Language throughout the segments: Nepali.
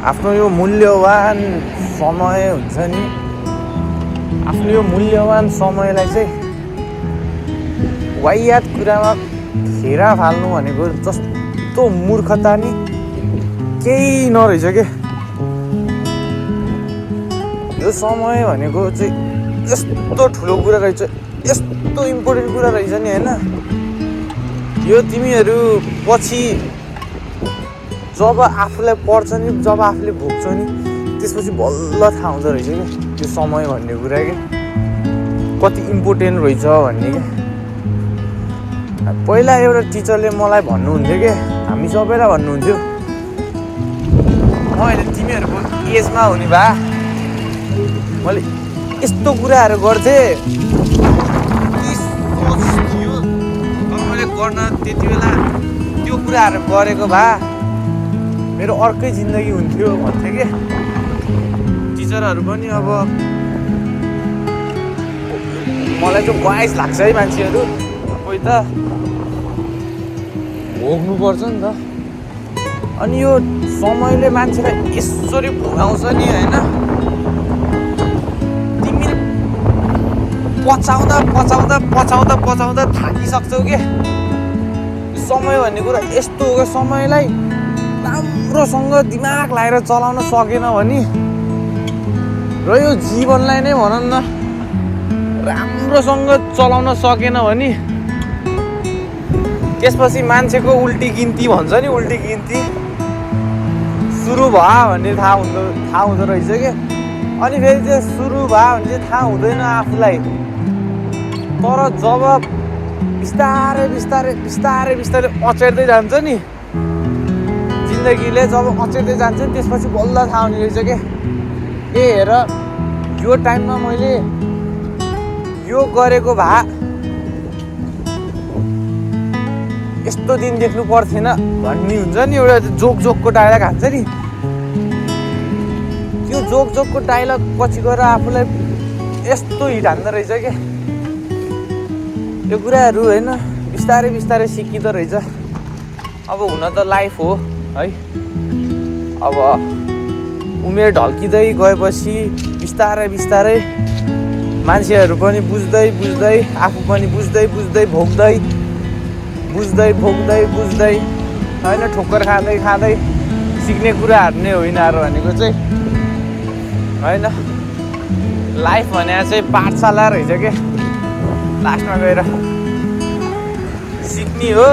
आफ्नो यो मूल्यवान समय हुन्छ नि, आफ्नो यो मूल्यवान समयलाई चाहिँ वाहियात कुरामा खेरा फाल्नु भनेको जस्तो मूर्खता नि केही नरहेछ के। यो समय भनेको चाहिँ यस्तो ठुलो कुरा रहेछ, यस्तो इम्पोर्टेन्ट कुरा रहेछ नि होइन। यो तिमीहरू पछि जब आफूलाई पर्छ नि, जब आफूले भोग्छ नि, त्यसपछि बल्ल थाहा हुँदो रहेछ क्या यो समय भन्ने कुरा क्या कति इम्पोर्टेन्ट रहेछ भन्ने क्या। पहिला एउटा टिचरले मलाई भन्नुहुन्थ्यो क्या, हामी सबैलाई भन्नुहुन्थ्यो, म अहिले तिमीहरूको एजमा हुने भए मैले यस्तो कुराहरू गर्थेँ, मैले गर्न त्यति बेला त्यो कुराहरू गरेको भए मेरो अर्कै जिन्दगी हुन्थ्यो भन्थे कि। टिचरहरू पनि अब मलाई चाहिँ वाइज लाग्छ है मान्छेहरू, कोही त भोग्नुपर्छ नि त। अनि यो समयले मान्छेलाई यसरी भोगाउँछ नि होइन, तिमी पचाउँदा पचाउँदा पचाउँदा पचाउँदा थाकिसक्छौ के। समय भन्ने कुरा यस्तो हो क्या, समयलाई राम्रोसँग दिमाग लगाएर चलाउन सकेन भने र यो जीवनलाई नै भनौँ न राम्रोसँग चलाउन सकेन भने त्यसपछि मान्छेको उल्टी गिन्ती भन्छ नि, उल्टी गिन्ती सुरु भयो भन्ने थाहा हुँदो रहेछ क्या। अनि फेरि त्यो सुरु भयो भने चाहिँ थाहा हुँदैन आफूलाई, तर जब बिस्तारै बिस्तारै बिस्तारै बिस्तारै अचेर्दै जान्छ नि जिन्दगीले, जब अचेर्दै जान्छ नि त्यसपछि बल्ल थाहा हुने रहेछ क्या। ए हेर यो टाइममा मैले यो गरेको भए यस्तो दिन देख्नु पर्थेन भन्ने हुन्छ नि, एउटा जोकको डायलग हान्छ नि। त्यो जोकको डायलग पछि गएर आफूलाई यस्तो हिट हान्दो रहेछ क्या यो कुराहरू होइन। बिस्तारै बिस्तारै सिकिँदो रहेछ। अब हुन त लाइफ हो है, अब उमेर ढल्किँदै गएपछि बिस्तारै बिस्तारै मान्छेहरू पनि बुझ्दै बुझ्दै, आफू पनि बुझ्दै बुझ्दै भोग्दै बुझ्दै भोग्दै बुझ्दै होइन, ठोक्कर खाँदै खाँदै सिक्ने कुराहरू नै होइन भनेको चाहिँ होइन। लाइफ भने चाहिँ पाठशाला रहेछ क्या, लास्टमा गएर सिक्ने हो।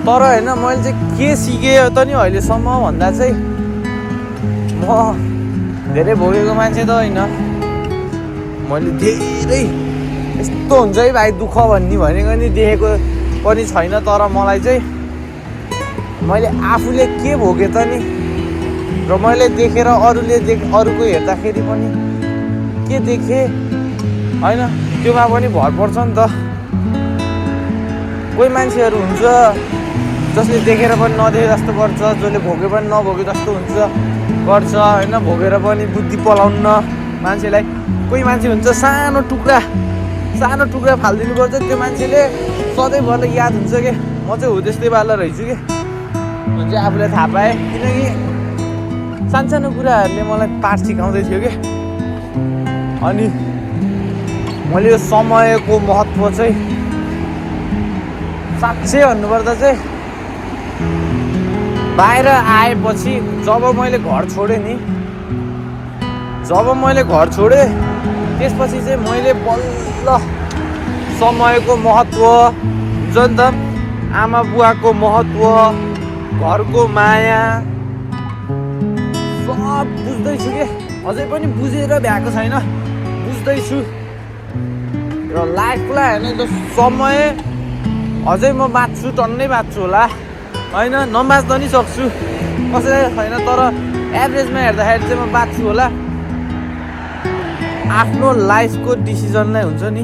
तर होइन मैले चाहिँ के सिकेँ त नि अहिलेसम्म भन्दा चाहिँ म धेरै भोगेको मान्छे त होइन, मैले धेरै यस्तो हुन्छ है भाइ दुःख भन्ने भनेको नि देखेको पनि छैन। तर मलाई चाहिँ मैले आफूले के भोगेँ त नि, र मैले देखेर अरूको हेर्दाखेरि पनि के देखेँ होइन, त्योमा पनि भर पर्छ नि त। कोही मान्छेहरू हुन्छ जसले देखेर पनि नदेखे जस्तो गर्छ, जसले भोगे पनि नभोगे जस्तो हुन्छ गर्छ होइन, भोगेर पनि बुद्धि पलाउन्न मान्छेलाई। कोही मान्छे हुन्छ सानो टुक्रा फालिदिनु पर्छ, त्यो मान्छेले सधैँभरि याद हुन्छ कि म चाहिँ हो त्यस्तै वाला रहेछु कि भने चाहिँ आफूलाई थाहा पाएँ। किनकि सानसानो कुराहरूले मलाई पाठ सिकाउँदै थियो कि। अनि मैले यो समयको महत्त्व चाहिँ साँच्चै भन्नुपर्दा चाहिँ बाहिर आएपछि जब मैले घर छोडेँ नि, त्यसपछि चाहिँ मैले बल्ल समयको महत्त्व हुन्छ नि त, आमा बुवाको महत्त्व, घरको माया सब बुझ्दैछु के। अझै पनि बुझेर भ्याएको छैन, बुझ्दैछु। र लाइफलाई होइन त्यो समय अझै म बाँच्छु, टन्नै बाँच्छु होला होइन, नबाँच्न नि सक्छु कसैलाई छैन, तर एभरेजमा हेर्दाखेरि चाहिँ म बाँच्छु होला। आफ्नो लाइफको डिसिजनलाई हुन्छ नि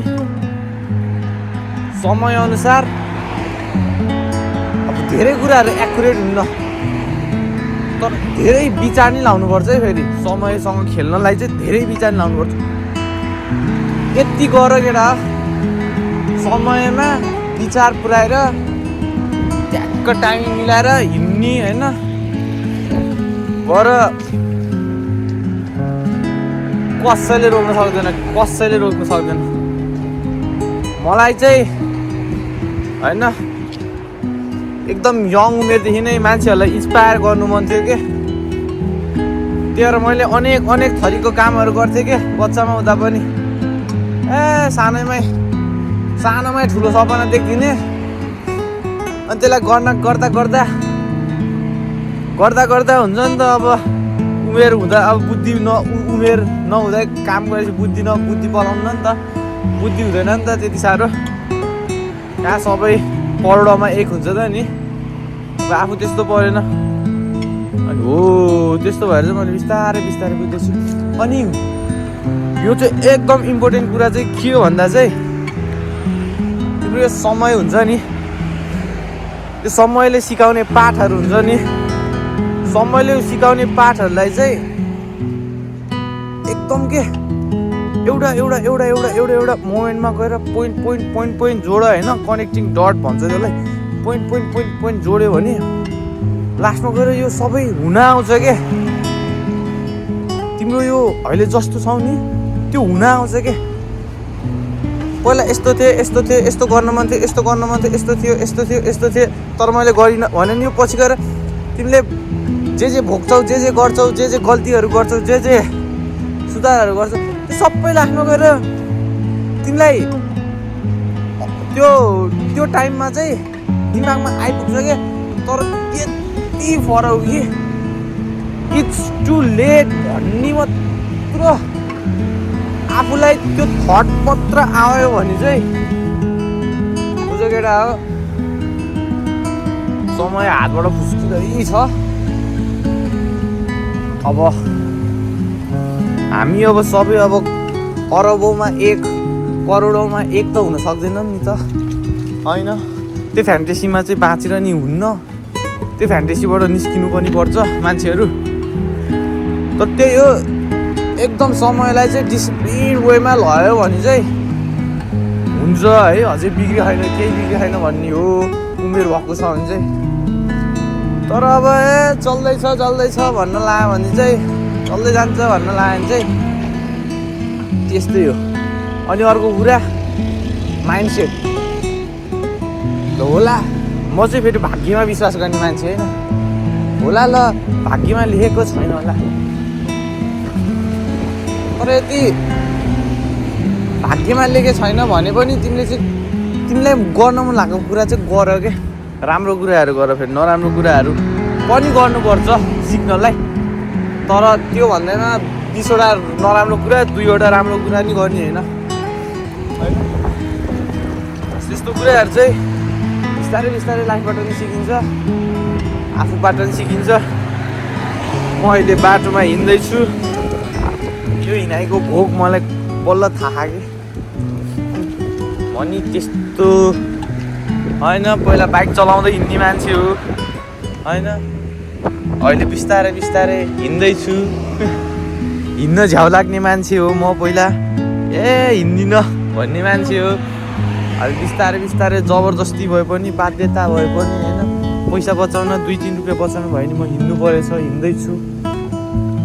समयअनुसार। अब धेरै कुराहरू एक्युरेट हुन्न, तर धेरै विचार नि लाउनुपर्छ है। फेरि समयसँग खेल्नलाई चाहिँ धेरै विचार नि लाउनुपर्छ। यति गर केटा, समयमा विचार पुऱ्याएर ट्याक्क टाइमिङ मिलाएर हिँड्ने होइन, बर कसैले रोक्न सक्दैन मलाई चाहिँ होइन एकदम यङ उमेरदेखि नै मान्छेहरूलाई इन्सपायर गर्नु मन थियो के त्यही भएर मैले अनेक थरीको कामहरू गर्थेँ के बच्चामा हुँदा पनि सानोमै ठुलो सपना देख्दिने अनि त्यसलाई गर्दा हुन्छ नि त अब उमेर हुँदा अब उमेर नहुँदा काम गरेपछि बुद्धि पलाउनु नि त बुद्धि हुँदैन नि त त्यति साह्रो कहाँ सबै करोडमा एक हुन्छ त नि अब आफू त्यस्तो परेन अनि हो त्यस्तो भएर चाहिँ मैले बिस्तारै बुझ्दैछु अनि यो चाहिँ एकदम इम्पोर्टेन्ट कुरा चाहिँ के हो भन्दा चाहिँ तिम्रो यो समय हुन्छ नि त्यो समयले सिकाउने पाठहरू हुन्छ नि समयले सिकाउने पाठहरूलाई चाहिँ एकदम के एउटा मोमेन्टमा गएर पोइन्ट जोड होइन कनेक्टिङ डट भन्छ त्यसलाई पोइन्ट जोड्यो भने लास्टमा गएर यो सबै हुन आउँछ के तिम्रो यो अहिले जस्तो छौ नि त्यो हुन आउँछ के पहिला यस्तो गर्न मन थियो यस्तो थियो तर मैले गरिनँ भने नि यो पछि गएर तिमीले जे भोग्छौ जे गर्छौ जे गल्तीहरू गर्छौ जे सुधारहरू गर्छौ त्यो सबै लास्टमा गएर तिमीलाई त्यो टाइममा चाहिँ दिमागमा आइपुग्छ क्या तर यति फरक कि इट्स टु लेट भन्ने मात्र आफूलाई त्यो थट मात्र आयो भने चाहिँ बुझ केटा हो समय हातबाट फुस्किँदै छ अब हामी अब सबै अब अरबौँमा एक करोडौँमा एक त हुन सक्दैनौँ नि त होइन त्यो फ्यान्टेसीमा चाहिँ बाँचेर नि हुन्न त्यो फ्यान्टेसीबाट निस्किनु पनि पर्छ मान्छेहरू तर त्यही हो एकदम समयलाई चाहिँ डिसिप्लिन वेमा लयो भने चाहिँ हुन्छ है अझै बिग्री छैन केही बिग्री छैन भन्ने हो उमेर भएको छ भने चाहिँ तर अब चल्दैछ भन्न लाग्यो भने चाहिँ चल्दै जान्छ भन्न लाग्यो भने चाहिँ त्यस्तै हो अनि अर्को कुरा माइन्डसेट ल होला म चाहिँ फेरि भाग्यमा विश्वास गर्ने मान्छे होइन होला ल भाग्यमा लेखेको छैन होला तर यति भाग्यमा लेखेको छैन भने पनि तिमीलाई गर्न मन लागेको कुरा चाहिँ गर के राम्रो कुराहरू गर फेरि नराम्रो कुराहरू पनि गर्नुपर्छ सिक्नलाई तर त्यो भन्दैमा 20वटा नराम्रो कुरा 2वटा राम्रो कुरा नि गर्ने होइन त्यस्तो कुराहरू चाहिँ बिस्तारै लाइफबाट पनि सिकिन्छ आफूबाट पनि सिकिन्छ म अहिले बाटोमा हिँड्दैछु यो हिँडाइको भोग मलाई बल्ल थाहा कि भनी त्यस्तो होइन पहिला बाइक चलाउँदै हिँड्ने मान्छे हो होइन अहिले बिस्तारै हिँड्दैछु हिँड्न झ्याउ लाग्ने मान्छे हो म पहिला हिँड्दिनँ भन्ने मान्छे हो अहिले बिस्तारै जबरजस्ती भए पनि बाध्यता भए पनि होइन पैसा बचाउन 2-3 रुपियाँ बचाउनु भयो भने म हिँड्नु परेछ हिँड्दैछु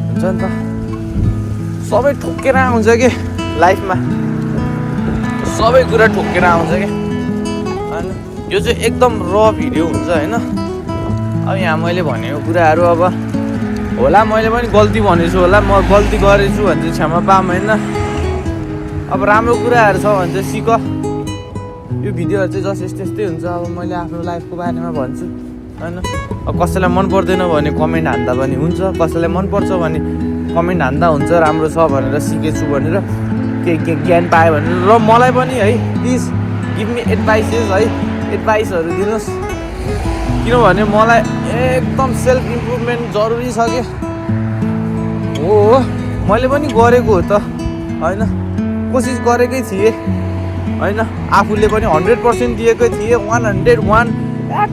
हुन्छ नि त सबै ठोकेर आउँछ कि लाइफमा सबै कुरा ठोकेर आउँछ क्या होइन यो चाहिँ एकदम र भिडियो हुन्छ होइन अब यहाँ मैले भनेको कुराहरू अब होला मैले पनि गल्ती भनेछु होला म गल्ती गरेछु भने चाहिँ क्षमा पाऊँ होइन अब राम्रो कुराहरू छ भने चाहिँ सिक यो भिडियोहरू चाहिँ जस्ट यस्तै हुन्छ अब मैले आफ्नो लाइफको बारेमा भन्छु होइन अब कसैलाई मन पर्दैन भने कमेन्ट हान्दा पनि हुन्छ कसैलाई मनपर्छ भने कमेन्ट हान्दा हुन्छ राम्रो छ भनेर सिकेछु भनेर के ज्ञान पायो भनेर र मलाई पनि है प्लिज गिभ मी एडभाइसेस है एडभाइसहरू दिनुहोस् किनभने मलाई एकदम सेल्फ इम्प्रुभमेन्ट जरुरी छ कि हो मैले पनि गरेको हो त होइन कोसिस गरेकै थिएँ होइन आफूले पनि 100% दिएकै थिएँ 101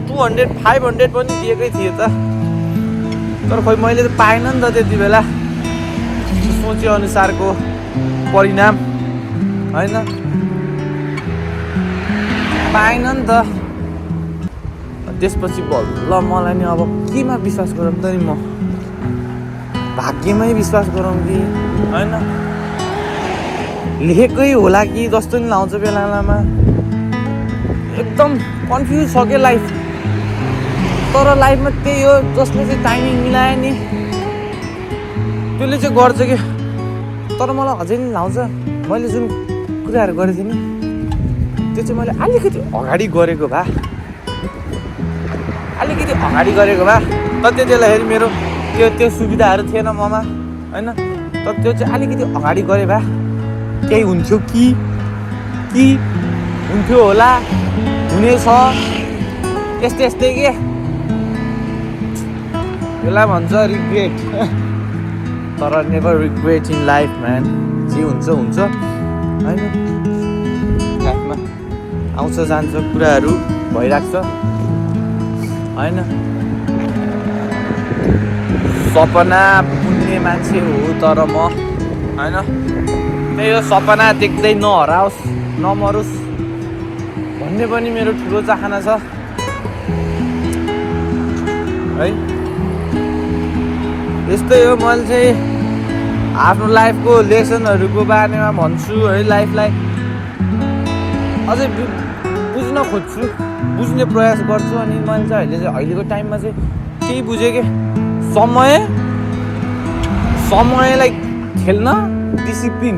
200 500 पनि दिएकै थिएँ त तर खोइ मैले त पाइनँ नि त त्यति बेला सोचे अनुसारको परिणाम होइन पाइनँ नि त त्यसपछि बल्ल मलाई नि अब केमा विश्वास गरौँ त नि म भाग्यमै विश्वास गरौँ कि होइन लेखेकै होला कि जस्तो नि लाउँछ बेला बेलामा एकदम कन्फ्युज छ क्या लाइफ तर लाइफमा त्यही हो जसले चाहिँ टाइमिङ मिलायो नि त्यसले चाहिँ गर्छ कि तर मलाई अझै नि लाउँछ मैले जुन कुराहरू गरेको थिएँ नि त्यो चाहिँ मैले अलिकति अगाडि गरेको भए तर त्यति बेलाखेरि मेरो त्यो सुविधाहरू थिएन ममा होइन तर त्यो चाहिँ अलिकति अगाडि गरे भए केही हुन्थ्यो कि हुन्थ्यो होला हुनेछ यस्तै के यसलाई भन्छ रिग्रेट तर never regret in life man जे हुन्छ होइन लाइफमा आउँछ जान्छ कुराहरू भइरहेको छ होइन सपना बुन्ने मान्छे हो तर म होइन त्यही हो सपना देख्दै नहराओस् नमरोस् भन्ने पनि मेरो ठुलो चाहना छ है यस्तै हो मैले चाहिँ आफ्नो लाइफको लेसनहरूको बारेमा भन्छु है लाइफलाई अझै बुझ्न खोज्छु बुझ्ने प्रयास गर्छु अनि मैले चाहिँ अहिलेको टाइममा चाहिँ केही बुझेँ कि समयलाई खेल्न डिसिप्लिन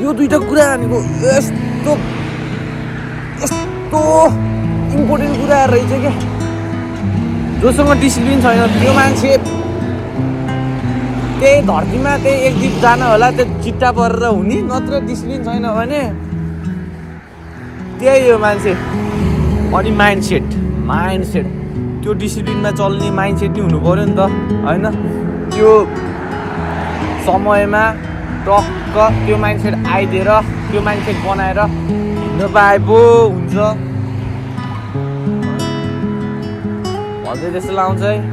यो दुईटा कुरा भनेको यस्तो इम्पोर्टेन्ट कुराहरू रहेछ क्या जोसँग डिसिप्लिन छैन त्यो मान्छे त्यही धरतीमा त्यही एक दिन जान होला त्यो चिट्टा परेर हुने नत्र डिसिप्लिन छैन भने त्यही हो मान्छे अनि माइन्डसेट त्यो डिसिप्लिनमा चल्ने माइन्डसेट नि हुनु पऱ्यो नि त होइन त्यो समयमा टक्क त्यो माइन्डसेट आइदिएर त्यो माइन्डसेट बनाएर हिँड्नु पाए पो हुन्छ अझै त्यस्तो लाउँछ है